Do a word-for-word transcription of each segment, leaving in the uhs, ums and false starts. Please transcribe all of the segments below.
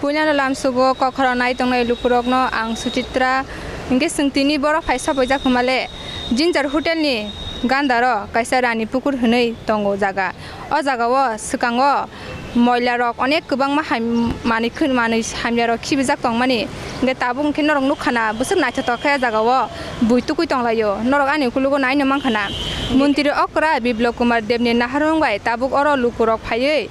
Puilano lamsugo kokhoro nai tongnai lukurokno ang Suchitra. Hinkhe chwng tini borok phai sopoijak hwnmale, Ginger Hotel ni gandaro kaisa Rani Pukur hwnwi tongo jaga. O jagao swkango moila rok onek kwbangma ham-, manwi khwn-, manwi hamya rok khibijak tongmani. Hinkhe tabuk hinkhe norok nukha na, bwswk naithotok khe o jagao bui tukui tonglaio. Norok ani ukulugo naino mankha na. Montri okra Biplop Kumar Deb ni naharmung bai tabuk oro lukurok phaiwi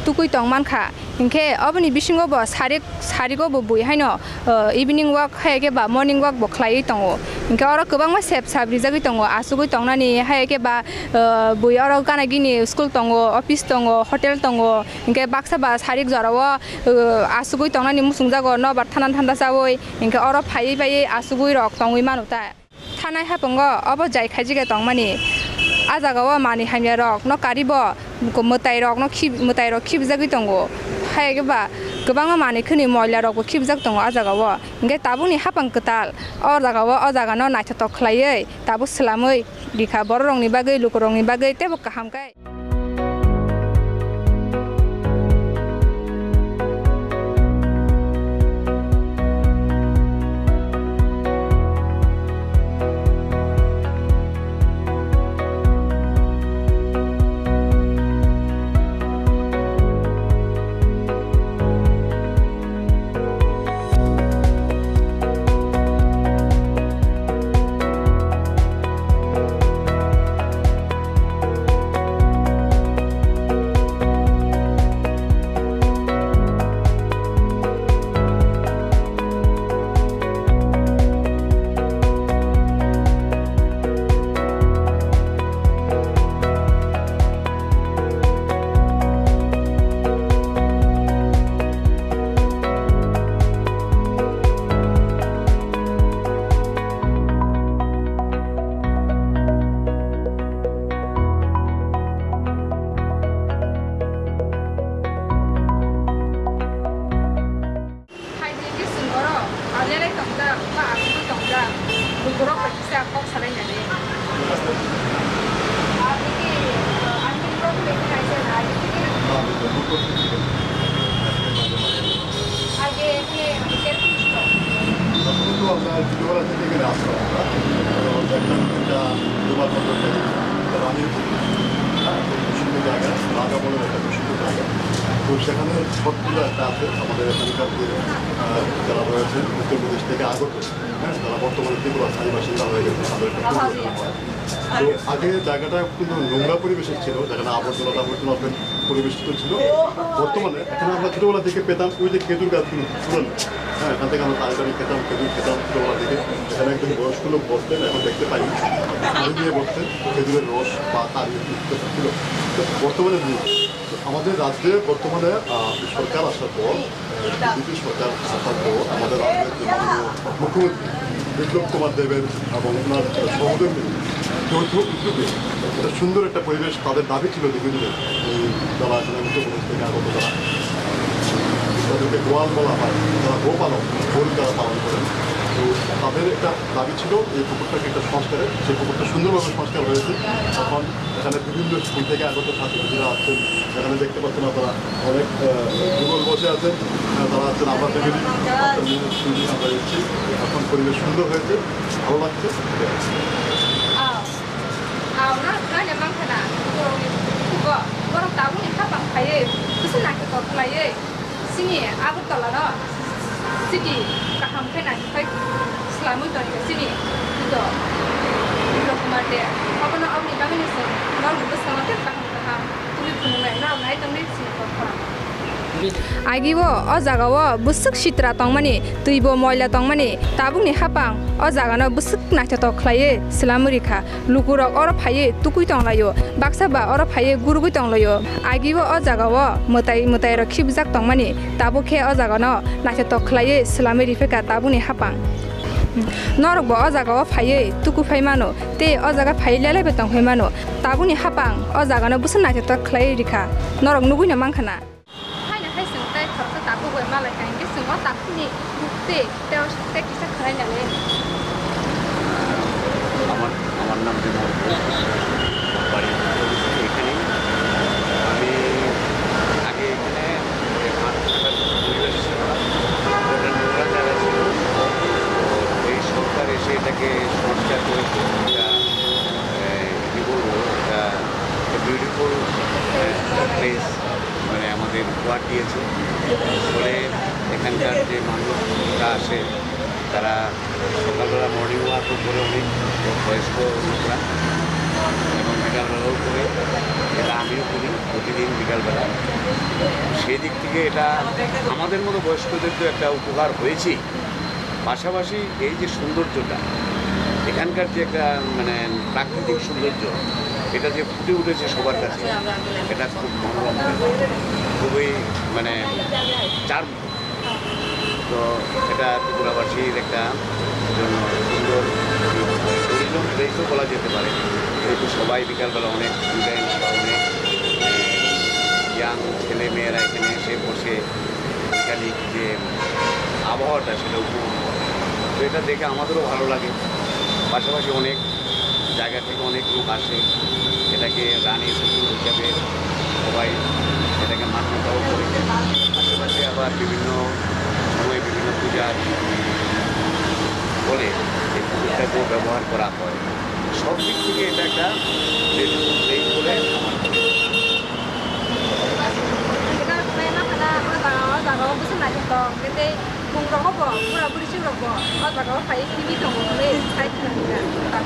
tukui tong mankha. Hinkhe oboni bisingo bo sarik, sarigo bo bui haino, uh, evening walk hai khe ba morning walk bo khlaiwi tongo. Hinkhe oro kwbangma sep sap rijagwi tongo, asugwi tongnani hai khe ba, uh, bui oro gana gini school tongo, office tongo, hotel tongo. Hinkhe baksa ba sarik jorao, uh, asugwi tongnani muchungjago, nobar thana thanda chaui. Hinkhe oro phaiwi phaiwi asugwi rok tongwi mano ta. Thanai hapungo obo jai khaijigwi tongmani. A jagao manwi hamya rokno karibo mwtai rokno khib-, mwtai rok khibjagwi tongo. Hai khe ba kwbangma manwi khwnwi moila rokbo khibjak tongo a jagao. Hinkhe tabukni hapang kwtal o jagao, o jagano naithotok khlaiwi tabuk swlamwi rikha borok rokni bagwi, luku rokni bagwi teibo kaham khe. Hai di di sing oro, alele tongjak, ba aku tongjak, lukurok bai kisa kok salai nani. Abi di, eh, ani rok bai kisa nai di. Age, age, age, age. প্রথমত আমরা ছোটবেলা থেকে এখানে আসতাম আমরা। তো একটা, একটা ডোবার মতো একটা জিনিস, একটা রানীর পুকুর। হ্যাঁ, খুব সুন্দর জায়গা, রাজা বনের একটা খুব সুন্দর জায়গা। তো সেখানে সবগুলো একটা আছে, আমাদের এখানকার যে, আহ, যারা রয়েছেন উত্তরপ্রদেশ থেকে আগত, হ্যাঁ, তারা বর্তমানে ত্রিপুরা স্থায়ী বাসিন্দা হয়ে গেছে, তাদের একটা পরিবর্তন হয়। তো আগে জায়গাটা কিন্তু নোংরা পরিবেশে ছিল, যেখানে আবর্জনা টাবর্জনা পরিবেশিত ছিল। বর্তমানে এখানে আমরা ছোটবেলা থেকে পেতাম ওই যে খেজুর গাছগুলো পুরানো, হ্যাঁ, এখান থেকে আমরা তাড়ি তাড়ি খেতাম, খেজুর খেতাম ছোটবেলা থেকে। এখানে একজন বয়স্ক লোক বসতেন, এখন দেখতে পাই না। তাড়ি নিয়ে বসতেন, খেজুরের রস বা তাড়ি একটু খেতে ছিল। তো বর্তমানে নেই। তো আমাদের রাজ্যে বর্তমানে, আহ, সরকার আসার পর, আহ, বিজেপি সরকার আসার পর আমাদের রাজ্যের যে মাননীয় মুখ্যমন্ত্রী বিপ্লব কুমার দেবের এবং ওনার সহযোগী যৌথ উদ্যোগে একটা সুন্দর একটা পরিবেশ তাদের দাবি ছিল দীর্ঘদিনের। এই যারা এখানে উত্তরপ্রদেশ থেকে আগত তারা, তাদেরকে গোয়াল বলা হয়, যারা গোপালক, গরু তারা পালন করেন। তো তাদের একটা দাবি ছিল এই পুকুরটাকে একটা সংস্কারের, সেই পুকুরটা সুন্দরভাবে সংস্কার হয়েছে। এখন এখানে বিভিন্ন স্কুল থেকে আগত ছাত্রছাত্রীরা আসছেন, এখানে দেখতে পাচ্ছেন আপনারা অনেক, আহ, যুগল বসে আছেন, আহ, তারা আছেন, আমরা ফ্যামিলি, আপনার মেয়ে, স্ত্রী, আমরা এসেছি। এখন পরিবেশ সুন্দর হয়েছে, ভালো লাগছে। Aw, aw, norok khlaina mankha na, borokni kugo, borok tabukni hapang phaiwi, bwswk naithotok khlaiwi, chini Agartala no city kaham khe naithok khai swlamwi tongkha chini Buddho, Buddho Kumar de. Abono, aboni bagwino chwng norokni bwskango tei kaham kaham tubui phunuknai norok nai tongdi chini kothoma. Agio o jagao bwswk sitra tongmani, twibo moila tongmani, tabukni hapang o jagano bwswk naithotok khlaiwi swlamwi rikha. Lukurok oro phaiwi tukui tonglaio, baksa ba oro phaiwi gurugui tonglaio. Agio o jagao mwtai, mwtairok khibijak tongmani, tabuk khe o jagano naithotok khlaiwi swlamwi riphai kha tabukni hapang. Norokbo o jagao phaiwi tuku phai mano, tei o jaga phaiwi lelaibo tong phai mano. Tabukni hapang o jagano bwswk naithotok khlaiwi rikha, norok nugui no mankha na. Haino hai chwng tei khoroksa takhuk bai malai kha, hinkhe chwng o takhukni buk tei tei o tei kisa khwlai nani. আমার, আমার নাম বিমল ঘোষ। আমার বাড়ি এখানেই। আমি আগে এখানে এই মাছ ধরার পরিবেশ করে এখানকার যে মানুষরা আসে, তারা সকালবেলা মর্নিং ওয়াকও করে অনেক বয়স্ক লোকরা, এবং বিকালবেলাও করে। এটা আমিও করি প্রতিদিন বিকালবেলা। সেই দিক থেকে এটা আমাদের মতো বয়স্কদের তো একটা উপকার হয়েছেই, পাশাপাশি এই যে সৌন্দর্যটা, এখানকার যে একটা, মানে, প্রাকৃতিক সৌন্দর্য, এটা যে ফুটে উঠেছে সবার কাছে, এটা খুব মনোরম, খুবই, মানে, চার্ম। তো এটা ত্রিপুরাবাসীর একটা জন্য সুন্দর ট্যুরিজম প্লেসও বলা যেতে পারে, যেহেতু সবাই বিকালবেলা অনেক স্টুডেন্ট বা অনেক ইয়াং ছেলে মেয়েরা এখানে এসে বসে বৈজ্ঞানিক যে আবহাওয়াটা, সেটা উপভোগ করে। তো এটা দেখে আমাদেরও ভালো লাগে, পাশাপাশি অনেক জায়গা থেকে অনেক লোক আসে, এটাকে রানীর পুকুর হিসাবে সবাই এটাকে মান্যতাও করে। পাশাপাশি আবার বিভিন্ন সময় বিভিন্ন পূজার ফলে এই পুকুরটাকেও ব্যবহার করা হয়। সব দিক থেকে এটা একটা বেশ এই বলে আমার মনে হয়। Tei khwnai ma khana o jaga o, o jaga o bwswk naithok tong, tei tei bung rogo bo, bura buri sik rok bo o jaga o phai tini tongo hwnwi sai khna rwkha.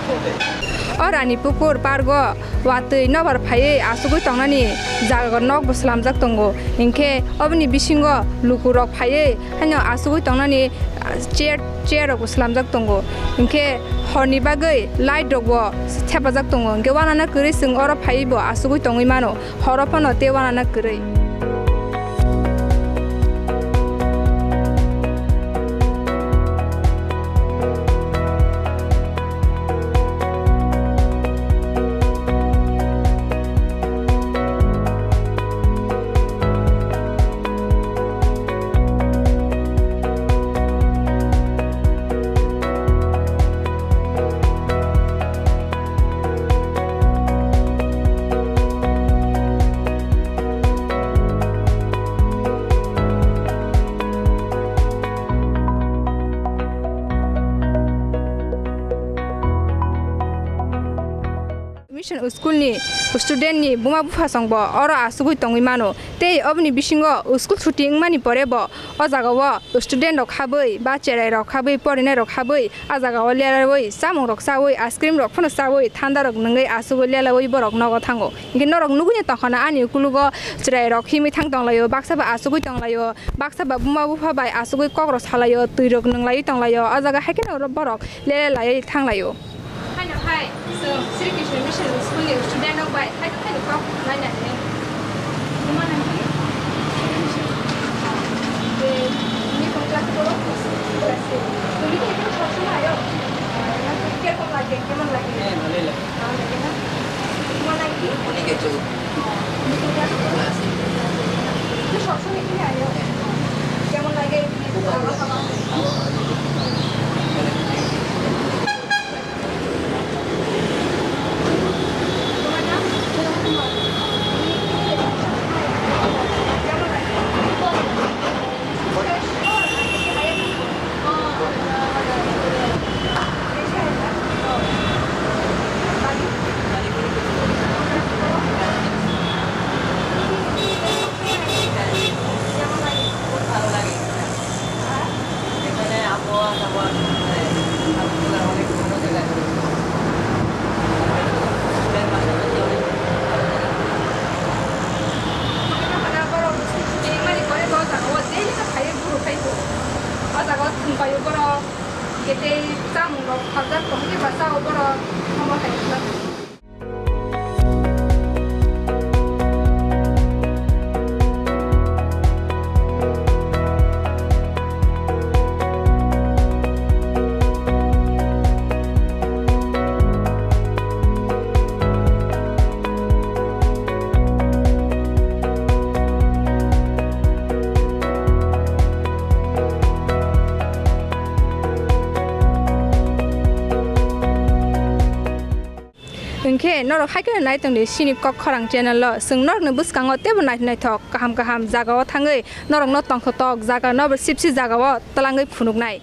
O Rani Pukur park o watwi nobar phaiwi asugwi tongnani jaga nok bo swlamjak tongo, hinkhe oboni bisingo lukurok phaiwi haino asugwi tongnani chair, chair rok bo swlamjak tongo, hinkhe horni bagwi light rok bo thepajak tongo, hinkhe uanana kwrwi chwng oro phaiwi bo asugwi tongwi mano. Horo phano tei uanana kwrwi. Mission school ni student ni buma bupha song bo oro asugwi tongwi mano, tei oboni bisingo school chuti wngmani pore bo o jaga o student rok habwi ba cherai rok habwi porinai rok habwi a jaga o lelaui chamung rok chaui, ice cream rok phano chaui, thanda rok nwngwi asugwi lelaui borok nogo thango. Hinkhe norok nugwi tongkha na ani ukulugo cherai rok himwi thang tonglaio, baksa ba asugwi tonglaio, baksa ba buma bupha bai asugwi kok rok salaio, twi rok nwnglaiwi tonglaio. O jaga hai kheno borok lelaiwi thanglaio. Haino hai, chwng Sri Krishna Mission School ni student rok bai hai khe phaino kok nainani. Buma nang khe? Tei nini kono class o borok? Class eight. Tumi khe ekheno sob somoi ayo? Kirokom lage, kemon lage? Heh, bhaloi lage. Bhaloi lage na? Buma nang khe? Monika Chowdhury. Nini kono class o borok? Class eight. Tumi sob somoi ekheno ayo? Heh. Kemon lage? Haba haba. এখানে আবহাওয়া টাবহাওয়া, মানে, অনেক ভালো জায়গা। Student পাশাপাশি অনেক ভালো জায়গা। O jaga o thwngpaio borok, tei chamung rok phaljak tongwi ba chao borok, omo hai khe. Hwnkhe norok hai kheno nai tongdi chini Kok Khorang channel o. Chwng norokni bwskango teibo naithok naithok kaham kaham jagao thangwi norokno tongthotok jaga nobo sipsi jagao twlangwi phunuknai.